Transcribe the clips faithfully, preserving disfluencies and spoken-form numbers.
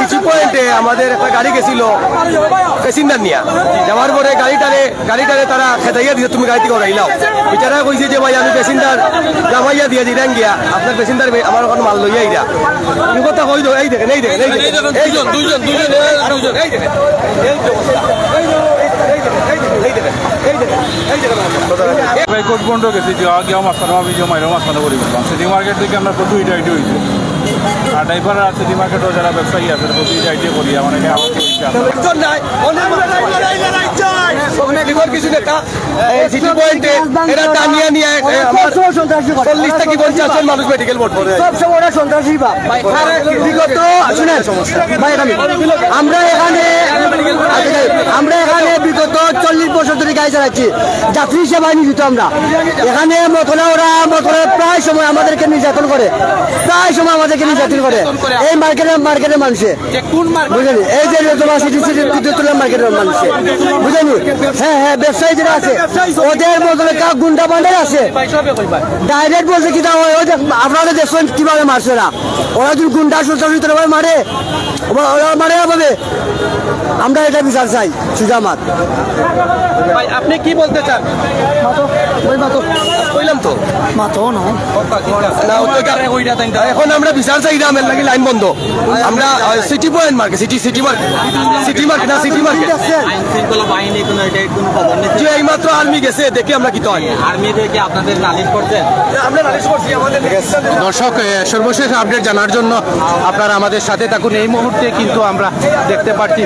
সিটি পয়েন্টে আমাদের একটা গাড়ি গেছিল প্যাসেঞ্জার নিয়া, যাওয়ার পরে গাড়িটারে গাড়িটারে তারা খেদাইয়া দিছে, "তুমি গাড়ি থেকে উঠাইলাও।" বেচারা কইছে যে, "ভাই, আমি প্যাসেঞ্জার লামাইয়া দিয়া দিলাম গিয়া, আপনার প্যাসেঞ্জার বে-, আমার ওখানে মাল লইয়া আইরা।" এই কথা কই দো, এই দেখেন, এই দেখেন, এই দেখেন, এই দেখেন, দুইজন, দুইজন, দুইজন, এই দুইজন, এই দেখেন, এই যে অবস্থা, এই যে, এই দেখেন, এই দেখেন, এই দেখেন, এই দেখেন, এই দেখেন, এই দেখেন। ভাই, কোচ বন্ধ গেছি, যে আগে আমার সাথে ভাবি যে মাইরো মাছ খানো করি বললাম। সিটি মার্কেট থেকে আমরা প্রচুর ইটা ইটা হয়েছে। আর ড্রাইভার আর সিটি মার্কেটও যারা ব্যবসায়ী আছে, প্রচুর ইটা ইটা করি, অনেকে আমাকে বলছে, আপনারা একজন নাই, অনেক মানুষ নাই, নাই, নাই, নাই, নাই, নাই। ওখানে লিভার কিছু নেতা, এই সিটি পয়েন্টে এরা টানিয়া নিয়ে, এ, আমার চল্লিশ থেকে পঞ্চাশ জন মানুষ মেডিকেল বোর্ড করে। সব সময় ওরা সন্ত্রাসী বা। বিগত, শুনেন, ভাই, এটা আমি, আমরা এখানে, আমরা এখানে বিগত চল্লিশ বছর ধরে গাড়ি চালাচ্ছি, যাত্রী সেবায় নিয়োজিত আমরা। এখানে মতনা ওরা মতনা প্রায় সময় আমাদেরকে নির্যাতন করে, প্রায় সময় আমাদেরকে নির্যাতন করে এই মার্কেটের, মার্কেটের মানুষে। যে কোন মার্কেট? বুঝলেন? এই যে তোমার সিটি সিটি বিদ্যুৎ তুলার মার্কেটের মানুষে, বুঝলেন? হ্যাঁ, হ্যাঁ, ব্যবসায়ী যারা আছে, ওদের মধ্যে কা-, গুন্ডা বান্ডার আছে। ডাইরেক্ট বলছে কি তা, ওই, ওই দেখ, আপনারা দেখছেন কিভাবে মারছে ওরা। ওরা যদি গুন্ডা সন্ত্রাসী তোরা ভাবে মারে, ওরা, ওরা মারে এভাবে। আমরা এটা বিচার চাই, সুজা মাত। ভাই, আপনি কি বলতে চান? মাতো, ভাই, মাতো। কইলাম তো। মাতো না। না, ও তো এটা, এখন আমরা বিচার চাই, এটা আমার লাগি লাইন বন্ধ। আমরা, আহ, city point market, city, city market, city market, না, সিটি মার্কেট। আইন শৃঙ্খলা বাহিনী কোনো এটা কোনো তদন্ত যে এইমাত্র আর্মি গেছে, দেখি আমরা কি তো হয়। আর্মি থেকে আপনাদের নালিশ করছেন? আমরা নালিশ করছি, আমাদের দর্শক, এ, সর্বশেষ আপডেট জানার জন্য আপনারা আমাদের সাথে থাকুন। এই মুহূর্তে কিন্তু আমরা দেখতে পাচ্ছি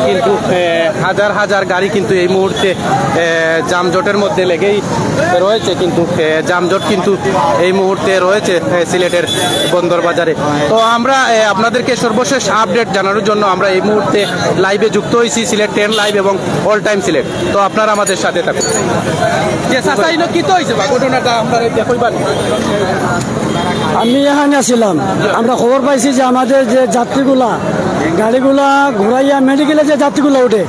কিন্তু, এ, হাজার হাজার গাড়ি কিন্তু এই মুহূর্তে, এ, যানজটের মধ্যে লেগেই রয়েছে। কিন্তু, এ, যানজট কিন্তু এই মুহূর্তে রয়েছে, এ, সিলেটের বন্দর বাজারে। তো আমরা, এ, আপনাদেরকে সর্বশেষ আপডেট জানানোর জন্য আমরা এই মুহূর্তে লাইভে যুক্ত হয়েছি সিলেট টেন লাইভ এবং অল টাইম সিলেট। তো আপনারা আমাদের সাথে থাকুন। যে চাচা, ইনো কিতা হইছে বা ঘটনাটা আমরা দেখই পারি। আমি এখানে আছিলাম, আমরা খবর পাইছি যে আমাদের যে যাত্রীগুলা, গাড়িগুলা ঘুরাইয়া মেডিকেলে যে যাত্রীগুলা উঠে,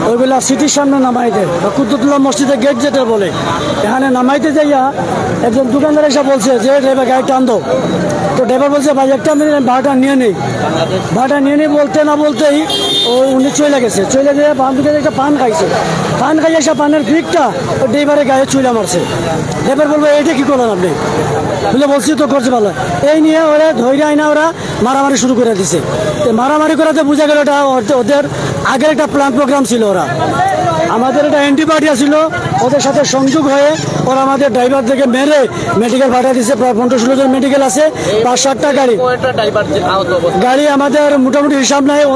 ওইগুলা সিটির সামনে নামাই দেয়, বা কুদ্দুতুল্লাহ মসজিদের গেট যেটা বলে, এখানে নামাইতে যাইয়া একজন দোকানদার এসে বলছে যে, "ড্রাইভার, গাড়ি টান দাও।" তো ড্রাইভার বলছে, "ভাই, একটা মিনিট, আমি ভাড়াটা নিয়ে নেই।" ভাড়াটা নিয়ে নেই বলতে না বলতেই ও উনি চলে গেছে। চলে গিয়ে বাম দিকে একটা পান খাইছে, পান খাইয়া এসে পানের ফিকটা ও ড্রাইভারের গায়ে ছুঁড়া মারছে। ড্রাইভার বলবো, "এটা কি করলেন আপনি?" বলে, "বলছি তো করছি ভালো।" এই নিয়ে ওরা ধৈর্য আইনা ওরা মারামারি শুরু করে দিছে। তো মারামারি করাতে বুঝা গেল এটা ওদের, ওদের আগের একটা প্ল্যান প্রোগ্রাম ছিল। ওরা, আমাদের একটা অ্যান্টি পার্টি ছিল, ওদের সাথে সংযোগ হয়ে ওরা আমাদের ড্রাইভার থেকে মেরে মেডিকেল পাঠিয়ে দিছে। প্রায় পনেরো ষোলো জন মেডিকেল আছে, পাঁচ সাতটা গাড়ি। কয়টা ড্রাইভার যে আহত অবস্থা? গাড়ি আমাদের মোটামুটি হিসাব নাই, ও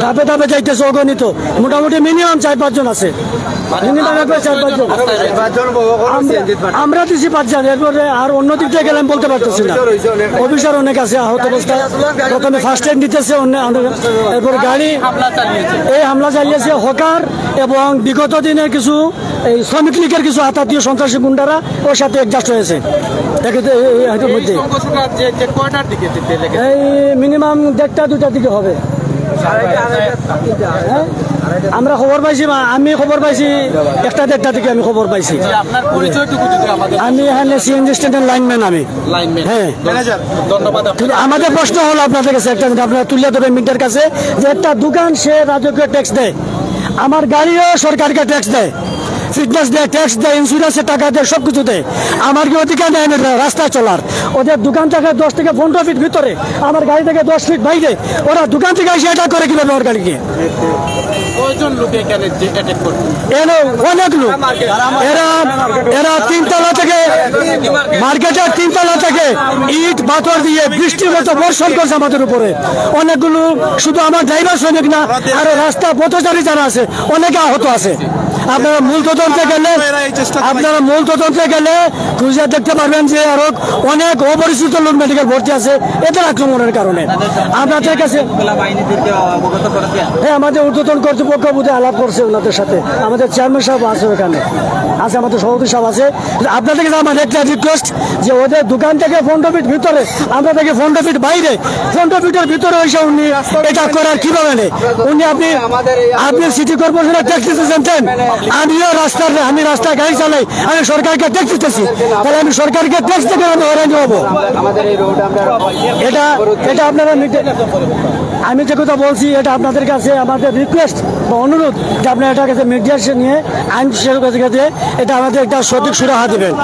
ধাপে ধাপে যাইতেছে, অগণিত, মোটামুটি মিনিমাম চার পাঁচজন আছে। মিনিমাম একবার চার পাঁচজন। আমরা, আমরা দিছি পাঁচজন, এরপরে আর অন্য দিক থেকে গেলে আমি বলতে পারতেছি না। অফিসার অনেক আছে আহত অবস্থায়, প্রথমে ফার্স্ট এড নিতেছে, অন্য, অন্য, এরপর গাড়ি, এই হামলা চালিয়েছে হকার এবং বিগত দিনের কিছু এই শ্রমিক লীগের কিছু আতাতীয় সন্ত্রাসী গুন্ডারা ওর সাথে অ্যাডজাস্ট হয়েছে। একে তো এই, এই হয়তো এই মধ্যে সংঘর্ষটা যে, যে কয়টার দিকে দিতে লেগেছে? এই মিনিমাম দেড়টা দুইটার দিকে হবে। হ্যাঁ? আমরা খবর পাইছি, বা আমি খবর পাইছি একটা দেড়টা দিকে আমি খবর পাইছি। যে আপনার পরিচয়টুকু যদি আমাদের আমি এখানে সিএনজি স্ট্যান্ডের লাইনম্যান আমি। লাইনম্যান। হ্যাঁ। ম্যানেজার, ধন্যবাদ আপনাকে। কিন্তু আমাদের প্রশ্ন হলো আপনাদের কাছে একটা জিনিস, আপনারা তুলে ধরবেন মিডিয়ার কাছে যে একটা দোকান সে রাজকীয় ট্যাক্স দেয়, আমার গাড়িও সরকারকে ট্যাক্স দেয়, ফিটনেস দেয়, ট্যাক্স দেয়, ইন্স্যুরেন্সের টাকা দেয়, সব কিছু দেয়। আমার কি অধিকার নেই আমি রা-, রাস্তায় চলার? ওদের দোকান থেকে দশ থেকে পনেরো ফিট ভিতরে, আমার গাড়ি থেকে দশ ফিট বাইরে, ওরা দোকান থেকে এসে অ্যাটাক করে কিভাবে আমার গাড়িকে? কয়জন লোকে এখানে যে অ্যাটাক করছে? এরা অনেক লোক। এরা, এরা তিনতলা থেকে, মার্কেটের তিনতলা থেকে ইট পাথর দিয়ে বৃষ্টির মতো বর্ষণ করছে আমাদের উপরে। অনেকগুলো, শুধু আমার ড্রাইভার শ্রমিক না, আরো রাস্তা পথচারী যারা আছে, অনেকে আহত আছে। আপনারা মূল তদন্তে গেলে, আপনারা মূল তদন্তে গেলে খুঁজে দেখতে পারবেন যে আরো অনেক অপরিচিত লোক মেডিকেল ভর্তি আছে এদের আক্রমণের কারণে। আপনাদের কাছে হ্যাঁ, আমাদের ঊর্ধ্বতন কর্তৃপক্ষ বোধহয় আলাপ করছে ওনাদের সাথে, আমাদের চেয়ারম্যান সাহেব আছে ওখানে, আছে আমাদের সভাপতি সাহেব আছে। আপনাদের কাছে আমার একটা রিকোয়েস্ট যে ওদের দোকান থেকে পনেরো ফিট ভিতরে, আমরা থেকে পনেরো ফিট বাইরে, পনেরো ফিটের ভিতরে এসে উনি এটা করার কিভাবে নেই? উনি, আপনি, আপনি সিটি কর্পোরেশনের ট্যাক্স দিতেছেন, দেন। আমিও স্যার, আমি রাস্তায় গাড়ি চালাই, আমি সরকারকে ট্যাক্স দিতেছি, তাহলে আমি সরকারকে ট্যাক্স দিতে আমি হয়রানি হবো। এটা এটা আপনারা মিটে- আমি যে কথা বলছি, এটা আপনাদের কাছে আমাদের রিকোয়েস্ট বা অনুরোধ যে আপনারা এটার কাছে মিডিয়ার নিয়ে আইন শেষের কাছে গেছে, এটা আমাদের একটা সঠিক সুরাহা দিবেন।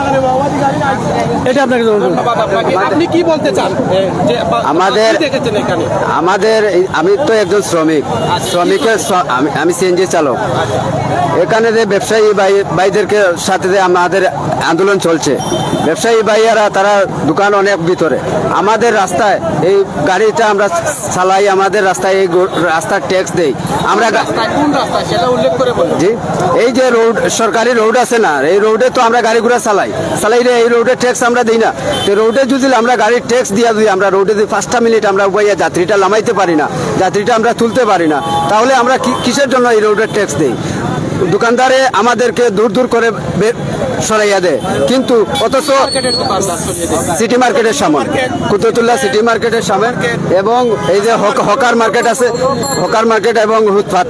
এটা আপনাকে অনুরোধ। ধন্যবাদ আপনাকে। আপনি কি বলতে চান? এ, যে বা- আমাদের- কি দেখেছেন এখানে? আমাদের এই- আমি তো একজন শ্রমিক, শ্রমিকের শ্র- আমি আমি সিএনজি চালক। এখানে যে ব্যবসায়ী ভাই ভাইদেরকে সাথে যে আমাদের আন্দোলন চলছে, ব্যবসায়ী ভাইয়ারা তারা দোকান অনেক ভিতরে, আমাদের রাস্তায় এই গাড়িটা আমরা চালাই, আমাদের রাস্তায় এই গো- রাস্তার ট্যাক্স দেই আমরা গা- রাস্তায় কোন রাস্তা সেটা উল্লেখ করে বলুন। জি, এই যে রোড, সরকারি রোড আছে না, এই রোডে তো আমরা গাড়ি ঘোড়া চালাই, চালাইলে এই রোডে ট্যাক্স আমরা দিই না। তো রোডে যদি আমরা গাড়ির ট্যাক্স দিয়া যদি আমরা রোডে যদি পাঁচটা মিনিট আমরা উবাইয়া যাত্রীটা লামাইতে পারি না, যাত্রীটা আমরা তুলতে পারি না, তাহলে আমরা কি- কিসের জন্য এই রোডের ট্যাক্স দেই? দোকানদারে আমাদেরকে দূর দূর করে বে- সরাইয়া দেয়, কিন্তু অথচ সিটি মার্কেটের সামনে, কুদরতুল্লাহ সিটি মার্কেটের সামনে, এবং এই যে হক- হকার মার্কেট আছে, হকার মার্কেট এবং ফুটপাত,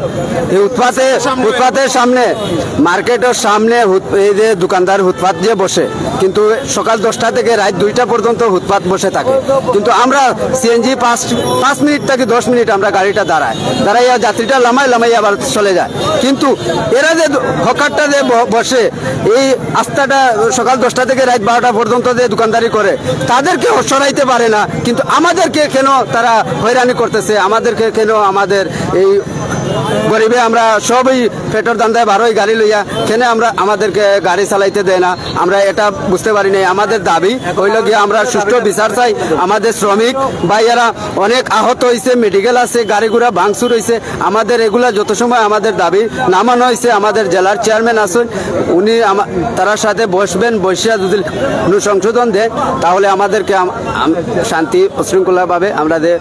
এই ফুটপাতে ফুটপাতের সামনে, মার্কেটের সামনে হুত- এই যে দোকানদার ফুটপাত যে বসে, কিন্তু সকাল দশটা থেকে রাত দুইটা পর্যন্ত ফুটপাত বসে থাকে। কিন্তু আমরা সিএনজি পাঁচ পাঁচ মিনিট থেকে দশ মিনিট আমরা গাড়িটা দাঁড়ায়, দাঁড়াইয়া যাত্রীটা লামাই লামাই আবার চলে যায়। কিন্তু এরা যে দো- হকারটা যে ব- বসে, এই আস্তাটা সকাল দশটা থেকে রাত বারোটা পর্যন্ত যে দোকানদারি করে, তাদেরকে সরাইতে পারে না, কিন্তু আমাদেরকে কেন তারা হয়রানি করতেছে? আমাদেরকে কেন আমাদের এই গরিবে আমরা সবই পেটর ধান্দায় বারোই গাড়ি লইয়া কেন আমরা আমাদেরকে গাড়ি চালাইতে দেয় না? আমরা এটা বুঝতে পারি নাই। আমাদের দাবি হইল গিয়ে আমরা সুষ্ঠু বিচার চাই। আমাদের শ্রমিক ভাইয়েরা অনেক আহত হইছে, মেডিকেল আছে, গাড়ি ঘোড়া ভাঙচুর হইছে। আমাদের এগুলা যত সময় আমাদের দাবি না মানা হইছে, আমাদের জেলার চেয়ারম্যান আছেন, উনি আমা- তারার সাথে বসবেন, বসিয়া যদি কোনো সংশোধন দেয়, তাহলে আমাদেরকে আম- আম- শান্তি ও শৃঙ্খলাভাবে আমরা যে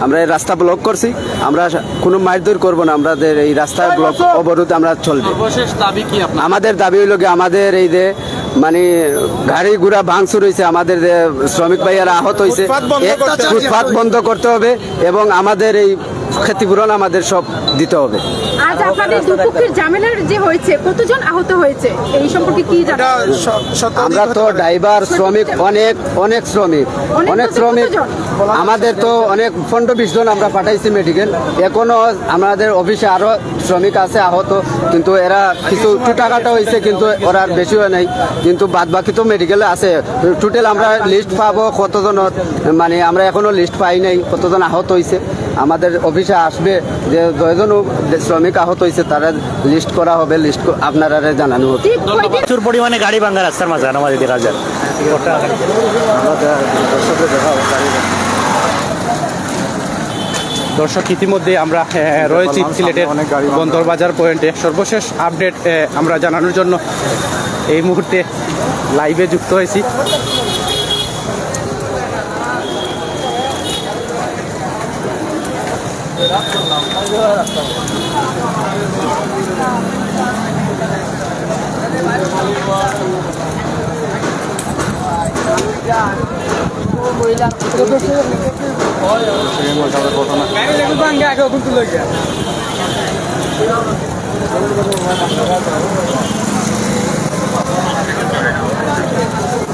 আমরা এই রাস্তা ব্লক করছি, আমরা কোনো মারধর করব না, আমাদের এই রাস্তা ব্লক অবরোধ আমরা চলবে। সর্বশেষ দাবি কি আপনার? আমাদের দাবি হইল কি, আমাদের এই যে মানে গাড়ি ঘোড়া ভাঙচুর হইছে, আমাদের যে শ্রমিক ভাইয়ারা আহত হইছে, ফুটপাত বন্ধ এ- করতে হবে। ফুটপাত বন্ধ করতে হবে এবং আমাদের এই ক্ষতিপূরণ আমাদের সব দিতে হবে। আজ আপনাদের দুপক্ষের ঝামেলার যে হয়েছে, কতজন আহত হয়েছে, এই সম্পর্কে কি জানেন? আমরা তো ড্রাইভার, শ্রমিক, অনেক অনেক শ্রমিক, অনেক শ্রমিক। আমাদের তো অনেক পনেরো বিশ জন আমরা পাঠাইছি মেডিকেল। এখনো আমাদের অফিসে আরো শ্রমিক আছে আহত, কিন্তু এরা কিছু টুটাকাটা হইছে, কিন্তু ওরা আর বেশি হয় নাই, কিন্তু বাদ বাকি তো মেডিকেলে আছে। টোটাল আমরা লিস্ট পাবো কতজন, মানে আমরা এখনো লিস্ট পাই নাই কতজন আহত হইছে। আমাদের অফিসে আসবে যে যয়জন শ্রমিক আহত হইছে, তারা লিস্ট করা হবে, লিস্ট আপনারা জানানো হবে। ঠিক কয়দিন প্রচুর পরিমাণে গাড়ি ভাঙা রাস্তার মাঝে আনামাজি দেখা যায়। দর্শক, ইতিমধ্যে আমরা আহ, রয়েছি সিলেটের বন্দরবাজার পয়েন্টে। সর্বশেষ আপডেট আহ, আমরা জানানোর জন্য এই মুহূর্তে লাইভে যুক্ত হয়েছি।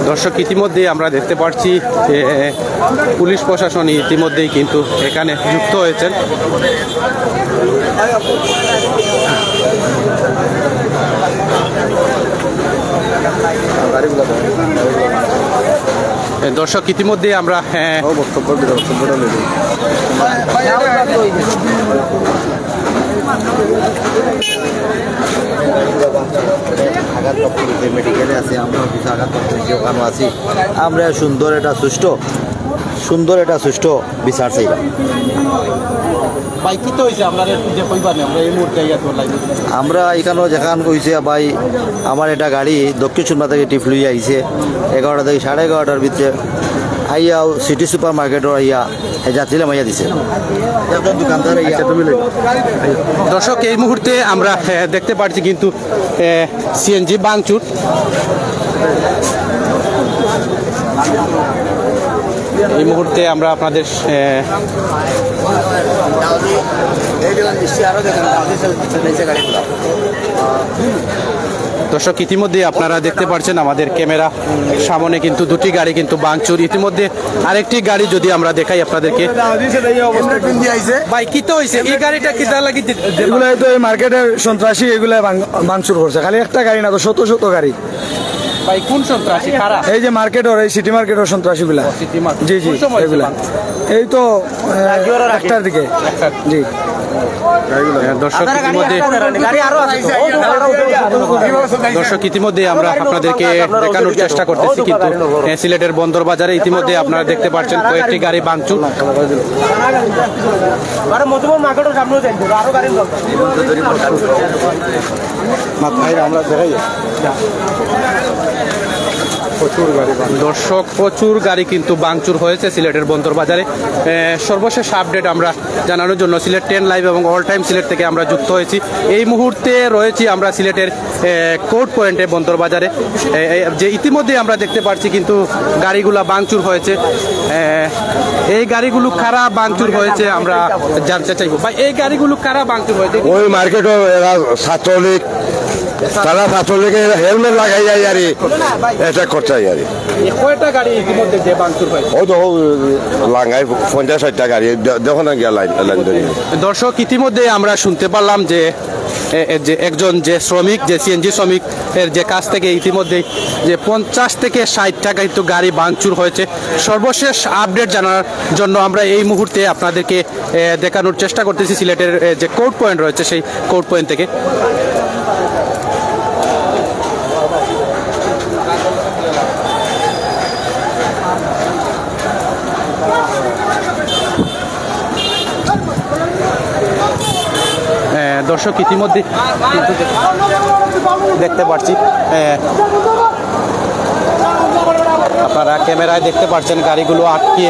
দর্শক, ইতিমধ্যেই আমরা দেখতে পাচ্ছি, এ, পুলিশ প্রশাসন ইতিমধ্যেই কিন্তু এখানে যুক্ত হয়েছেন। এ, দর্শক, ইতিমধ্যেই আমরা, এ, আঘাতপ্রাপ্ত হয়েছে, মেডিকেলে আছে, আমরা অফিসে আঘাতপ্রাপ্ত হয়েছি, ওখানে আছি। আমরা সুন্দর একটা সুষ্ঠু, সুন্দর একটা সুষ্ঠু বিচার চাইলাম। ভাই, কি তো হয়েছে আপনার একটু যে কইবা না, আমরা এই মুহূর্তে ইয়া তো লাইভে। আমরা এখানে যেখান কইছে ভাই, আমার একটা গাড়ি দক্ষিণ সুরমা থেকে টিপ লইয়া আইছে এগারোটা থেকে সাড়ে এগারোটার ভিতরে, আইয়াও সিটি সুপার মার্কেটও আইয়া এই যাত্রী লামাইয়া দিছে। একজন দোকানদার আইয়া দর্শক, এই মুহূর্তে আমরা আহ, দেখতে পাচ্ছি কিন্তু সিএনজি ভাঙচুর। এই মুহূর্তে আমরা আপনাদের আহ, এই দেখুন, নিশ্চয়ই আরো দেখুন, আমাদের সাথে পিছনে এসে গাড়িগুলো। দর্শক, ইতিমধ্যে আপনারা দেখতে পাচ্ছেন আমাদের ক্যামেরা সামনে কিন্তু দুটি গাড়ি কিন্তু ভাঙচুর। ইতিমধ্যে আরেকটি গাড়ি যদি আমরা দেখাই আপনাদেরকে। ভাই, কিতা হইছে? এই গাড়িটা কিতা লাগি দি-, দি-, এগুলাই তো এই মার্কেটের সন্ত্রাসী, এগুলাই ভাঙ-, ভাঙচুর করছে। খালি একটা গাড়ি না, তো শত শত গাড়ি। ভাই, কোন সন্ত্রাসী? কারা? এই যে মার্কেটর, এই সিটি মার্কেটর সন্ত্রাসীগুলা। City market. জি, জি, কোন সময় এগুলা। হয়েছে? এই তো, আহ, একটার দিকে। জি। দর্শক, ইতিমধ্যে, দর্শক, ইতিমধ্যে আমরা আপনাদেরকে দেখানোর চেষ্টা করতেছি, কিন্তু, আহ, সিলেটের বন্দর বাজারে ইতিমধ্যে আপনারা দেখতে পাচ্ছেন কয়েকটি গাড়ি ভাঙচুর। আমরা দেখাই। দর্শক, প্রচুর গাড়ি কিন্তু ভাঙচুর হয়েছে সিলেটের বন্দর বাজারে। এ, সর্বশেষ আপডেট আমরা জানানোর জন্য সিলেট টেন লাইভ এবং অল টাইম সিলেট থেকে আমরা যুক্ত হয়েছি। এই মুহূর্তে রয়েছি আমরা সিলেটের, এ, কোর্ট পয়েন্টে বন্দর বাজারে। এ, এ, যে ইতিমধ্যে আমরা দেখতে পাচ্ছি কিন্তু গাড়িগুলা ভাঙচুর হয়েছে। এ, এই গাড়িগুলো কারা ভাঙচুর হয়েছে আমরা জানতে চাইবো। ভাই, এই গাড়িগুলো কারা ভাঙচুর হয়েছে? ওই মার্কেটও এরা ছাত্রলীগ, তারা ছাত্রলীগের হেলমেট লাগাই যায় আর অ্যাটাক করতে যায় আর। এ কয়টা গাড়ি ইতিমধ্যে যে ভাঙচুর হয়েছে? ওই তো, ও, লাঙ্গায় পঞ্চাশ ষাটটা গাড়ি, দে-, দেখো না গিয়া লাইন, লাইন ধরে। দর্শক, ইতিমধ্যে আমরা শুনতে পারলাম যে, এ, এ, যে একজন যে শ্রমিক, যে সিএনজি শ্রমিক, এর যে কাছ থেকে ইতিমধ্যে যে পঞ্চাশ থেকে ষাটটা কিন্তু গাড়ি ভাঙচুর হয়েছে। সর্বশেষ আপডেট জানার জন্য আমরা এই মুহূর্তে আপনাদেরকে, এ, দেখানোর চেষ্টা করতেছি সিলেটের, এ, যে কোর্ট পয়েন্ট রয়েছে সেই কোর্ট পয়েন্ট থেকে। এ, দর্শক, ইতিমধ্যে কিন্তু দেখতে পাচ্ছি, এ, আপনারা ক্যামেরায় দেখতে পাচ্ছেন গাড়িগুলো আটকে